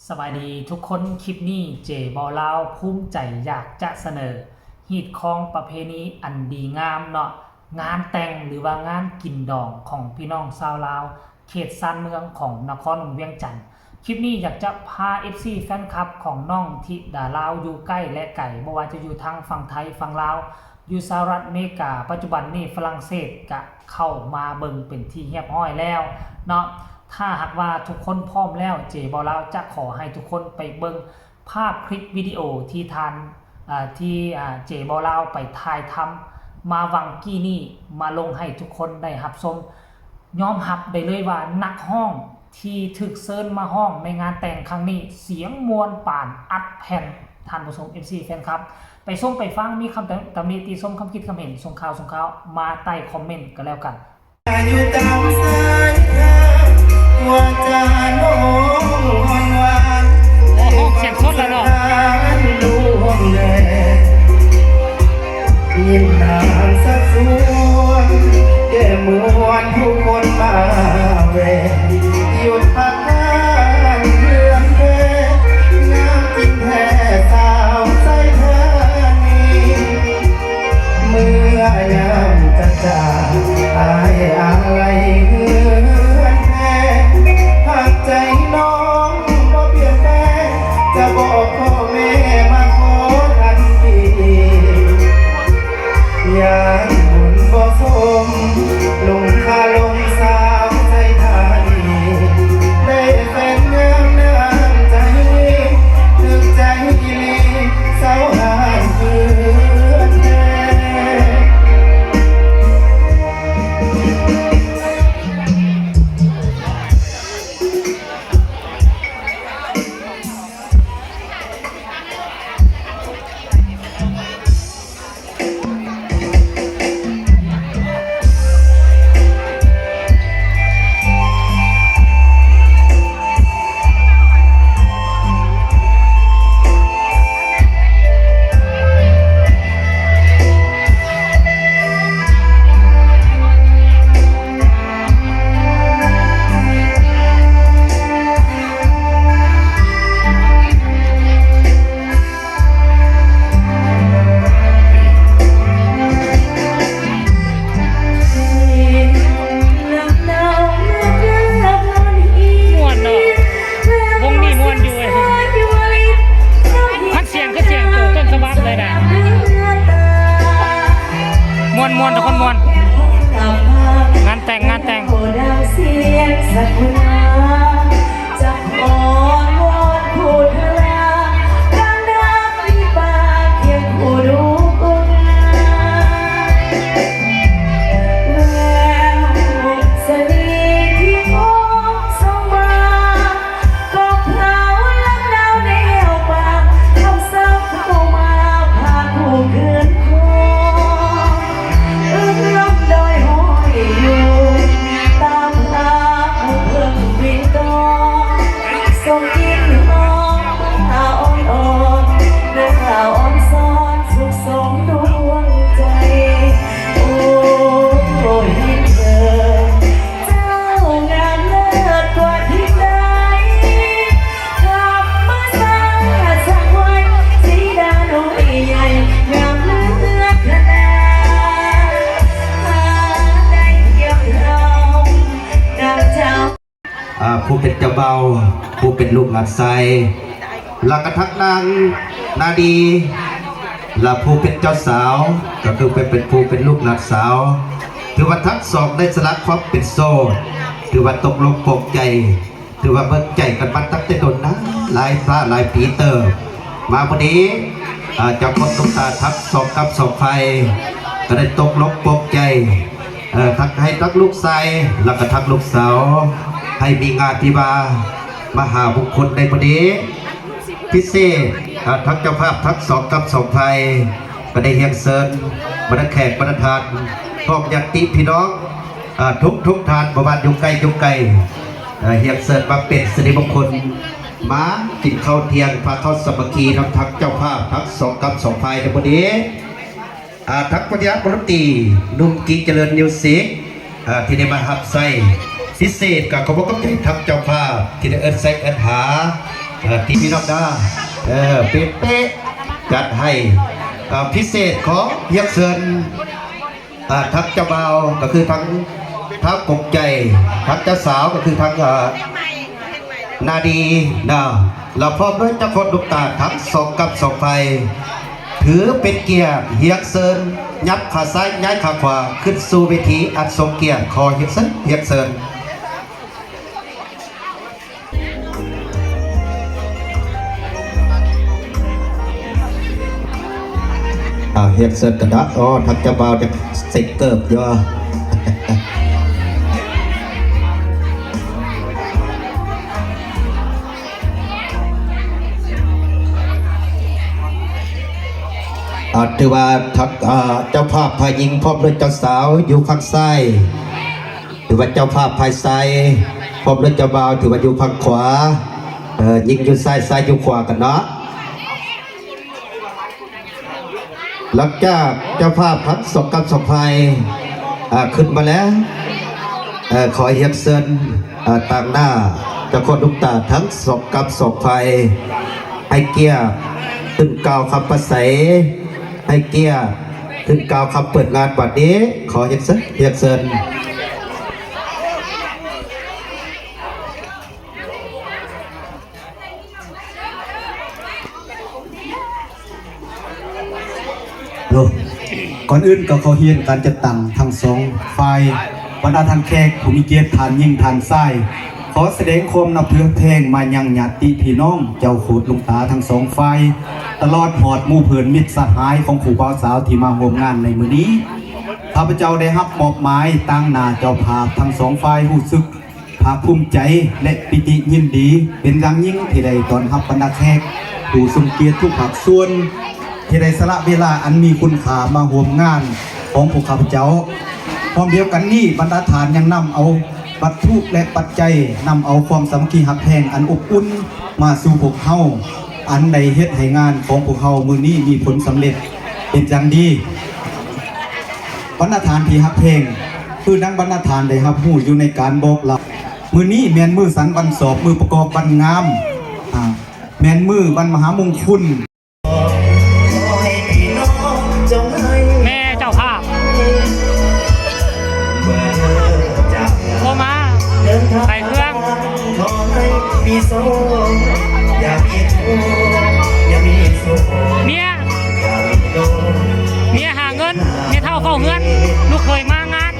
ສະບາຍດີທຸກຄົນ, ຄລິບນີ້ເຈບໍ່ລາວພູມໃຈຢາກຈະສະເໜີຮີດຄອງປະເພນີອັນດີງາມເນາະ, ງານແຕ່ງ ຫຼືວ່າງານກິນດອງຂອງພີ່ນ້ອງຊາວລາວ ເຂດຊານເມືອງຂອງນະຄອນຫຼວງວຽງຈັນ. ຄລິບນີ້ຢາກຈະພາເອັຟຊີແຟນຄລັບຂອງນ້ອງທິດາລາວຢູ່ໃກ້ ແລະ ໄກ, ບໍ່ວ່າຈະຢູ່ທາງຝັ່ງໄທ, ຝັ່ງລາວ, ຢູ່ສະຫະລັດອາເມລິກາ, ປັດຈຸບັນນີ້ຝຣັ່ງເສດກະເຂົ້າມາເບິ່ງເປັນທີ່ຮຽບຮ້ອຍແລ້ວເນາະ. ຖ້າຫາກວ່າທຸກຄົນພ້ອມແລ້ວ, ເຈບໍ່ລາວຈະຂໍໃຫ້ທຸກຄົນໄປເບິ່ງພາບຄລິບວິດີໂອທີ່ທ່ານ ເອີ ທີ່ ເອີ ເຈບໍ່ລາວໄປຖ່າຍທຳມາຫວ່າງກີ້ນີ້ ມາລົງໃຫ້ທຸກຄົນໄດ້ຮັບຊົມ. ຍອມຮັບໄດ້ເລີຍວ່ານັກຮ້ອງທີ່ຖືກເຊີນມາຮ້ອງໃນງານແຕ່ງຄັ້ງນີ້ ສຽງມ່ວນປານອັດແຜ່ນ. ທ່ານຜູ້ຊົມ ເອັຟຊີ ແຟນຄລັບ ໄປຊົມໄປຟັງ, ມີຄຳຕຳ ຕຳໜິຕິຊົມ, ຄຳຄິດຄຳເຫັນ, ສົ່ງຂ່າວ ສົ່ງຂ່າວມາໃຕ້ຄອມເມັນກໍແລ້ວກັນ. ຢູ່ຕາມສາຍທາງ ວາຈານ້ອງອ່ອນຫວານ ໂອ້ໂຫ ສຽງສົດລະເນາະ ດວງແດ ຍິ້ມນານສະຊວນ ແກ້ມວນຜູ້ຄົນມາແວ່ ຢູ່ທາງເຮືອນແພ ງາມຈິງແທ້ສາວໄຊທານີ. ເມື່ອຍາມຈະຈາກ ອ້າຍອາໄລເຮືອນແພ ຫາກໃຈນ້ອງບໍ່ປ່ຽນແປງ ຈະບອກພໍ່ແມ່ມາຂໍທັນທີ ຢ້ານບຸນບໍ່ສົມ ລຸງຄາລົມສາວໄຊທານີ ໄດ້ແຟນງາມນ້ຳໃຈ ຖືກໃຈອີ່ຫຼີສາວຮ້ານເຮືອນແພ. ມ່ວນເນາະ ວົງນີ້ມ່ວນຢູ່ເວີຍ ມັນສຽງຄືສຽງໂຕຕົ້ນສະບັບເລີຍນະ ມ່ວນໆ ທຸກຄົນມ່ວນ ງານແຕ່ງ ງານແຕ່ງ. ອ່າ ຜູ້ເປັນເຈົ້າບ່າວ ຜູ້ເປັນລູກຫຼານຊາຍ ແລ້ວກະທັງນາງນາດີ ແລະ ຜູ້ເປັນເຈົ້າສາວ ກະຄືເປັນ ເປັນຜູ້ເປັນລູກຫຼານສາວ ຖືວ່າທັງສອງໄດ້ສະຫຼະຄວາມເປັນໂສດ ຖືວ່າຕົກລົງປົງໃຈ ຖືວ່າເບິ່ງໃຈກັນມາຕັ້ງແຕ່ດົນນານ ຫຼາຍຊາຫຼາຍປີເຕີບ ມາມື້ນີ້ ເຈົ້າຂອງຕຸກຕາທັງສອງກັບສອງຝ່າຍ ກະໄດ້ຕົກລົງປົງໃຈ ທັງໃຫ້ທັງລູກຊາຍ ແລ້ວກະທັງລູກສາວ ໃຫ້ມີງານວິວາມະຫາມຸງຄຸນໃນມື້ນີ້ ພິເສດ ທັງເຈົ້າພາບທັງສອງກັບສອງຝ່າຍ ກະໄດ້ຮຽນເຊີນ ບັນດາແຂກບັນດາທ່ານ ພ້ອມຍາດຕິພີ່ນ້ອງ ທຸກໆທ່ານ ບໍ່ວ່າຢູ່ໃກ້ຢູ່ໄກ ຮຽນເຊີນມາເປັນສິລິມຸງຄຸນ ມາກິນເຂົ້າທ່ຽງ ພາເຂົ້າສາມັກຄີນຳທັງເຈົ້າພາບທັງສອງກັບສອງຝ່າຍໃນມື້ນີ້ ທັງປະຕິບັດວົງດົນຕີ ໜຸ່ມກີຈະເລີນມິວຊິກ ທີ່ໄດ້ມາຮັບໃຊ້ ພິເສດກະຂໍບອກຂອບໃຈທັງເຈົ້າພາບທີ່ໄດ້ເອີ້ນໃຊ້ເອີ້ນຫາ ເອີ ທີ່ພີ່ນ້ອງດາ ເອີ ເປັນເປະ ຈັດໃຫ້ ເອີ ພິເສດ ຂໍຮຽນເຊີນ ເອີ ທັງເຈົ້າບ່າວ ກໍຄືທັງທ້າວກົງໃຈ, ທັງເຈົ້າສາວ ກໍຄືທັງ ເອີ ນາດີນະ ລະພ້ອມດ້ວຍເຈົ້າໂຄດລູກຕານທັງສອງກັບສອງຝ່າຍ ຖືເປັນກຽດຮຽນເຊີນ ຍັບຂາຊ້າຍຍ້າຍຂາຂວາ ຂຶ້ນສູ່ເວທີອັນຊົງກຽດ. ຂໍຮຽນເຊີນ ຮຽນເຊີນ. ເອົາ ຮຽນເຊີນກັນເນາະ. ອໍ ທາງເຈົ້າບ່າວຈະເຊັກເກີບຢູ່. ເອົາ ຖືວ່າທາງ ເອີ ເຈົ້າພາບຝ່າຍຍິງພ້ອມດ້ວຍເຈົ້າສາວຢູ່ຝັ່ງຊ້າຍ. ຖືວ່າເຈົ້າພາບຝ່າຍຊາຍ ພ້ອມດ້ວຍເຈົ້າບ່າວ ຖືວ່າຢູ່ຝັ່ງຂວາ. ເອີ ຍິງຢູ່ຊ້າຍ ຊາຍຢູ່ຂວາກັນເນາະ. ຫຼັງຈາກເຈົ້າພາບທັງສອງກັບສອງຝ່າຍ ອາ ຂຶ້ນມາແລ້ວ ເອີ ຂໍຮຽນເຊີນ ອາ ຕາງໜ້າເຈົ້າໂຄດລູກຕານທັງສອງກັບສອງຝ່າຍ ໃຫ້ກຽດຂຶ້ນກ່າວຄຳປາໄສ ໃຫ້ກຽດຂຶ້ນກ່າວຄຳເປີດງານບັດນີ້. ຂໍຮຽນເຊີນ ຮຽນເຊີນ. ໂດຍ ກ່ອນອື່ນກໍຂໍຮຽນການຈັດຕັ້ງທັງສອງຝ່າຍ, ບັນດາທ່ານແຂກຜູ້ມີກຽດ, ທ່ານຍິງ ທ່ານຊາຍ, ຂໍສະແດງຄວາມນັບຖືຮັກແພງມາຍັງຍາດຕິພີ່ນ້ອງເຈົ້າໂຄດລຸງຕາທັງສອງຝ່າຍ, ຕະຫຼອດຮອດໝູ່ເພື່ອນມິດສະຫາຍຂອງຄູ່ບ່າວສາວທີ່ມາຮ່ວມງານໃນມື້ນີ້. ຂ້າພະເຈົ້າໄດ້ຮັບມອບໝາຍຕາງໜ້າເຈົ້າພາບທັງສອງຝ່າຍ ຮູ້ສຶກ ພາກພູມໃຈ ແລະ ປີຕິຍິນດີເປັນຢ່າງຍິ່ງ ທີ່ໄດ້ຕ້ອນຮັບບັນດາແຂກຜູ້ຊົງກຽດທຸກພາກສ່ວນ ທີ່ໄດ້ສະຫຼະເວລາອັນມີຄຸນຄ່າມາຮ່ວມງານຂອງພວກຂ້າພະເຈົ້າ. ພ້ອມດຽວກັນນີ້, ບັນດາທ່ານຍັງນຳເອົາວັດຖຸ ແລະ ປັດໄຈ, ນຳເອົາຄວາມສາມັກຄີຮັກແພງອັນອົບອຸ່ນມາສູ່ພວກເຮົາ, ອັນໄດ້ເຮັດໃຫ້ງານຂອງພວກເຮົາມື້ນີ້ມີຜົນສຳເລັດເປັນຢ່າງດີ. ບັນດາທ່ານທີ່ຮັກແພງ, ຄືດັ່ງບັນດາທ່ານໄດ້ຮັບຮູ້ຢູ່ໃນການບອກເລົ່າ, ມື້ນີ້ແມ່ນມື້ສັນວັນຊອບ, ມື້ປະກອບວັນງາມ, ອາ, ແມ່ນມື້ວັນມະຫາມົງຄຸນ. ແມ່ເຈົ້າພາບໂທມາ ໄປເຄື່ອງ ເມຍ ເມຍຫາເງິນ, ແມ່ເຖົ້າເຝົ້າເຮືອນ, ລູກເຂີຍມາງານ.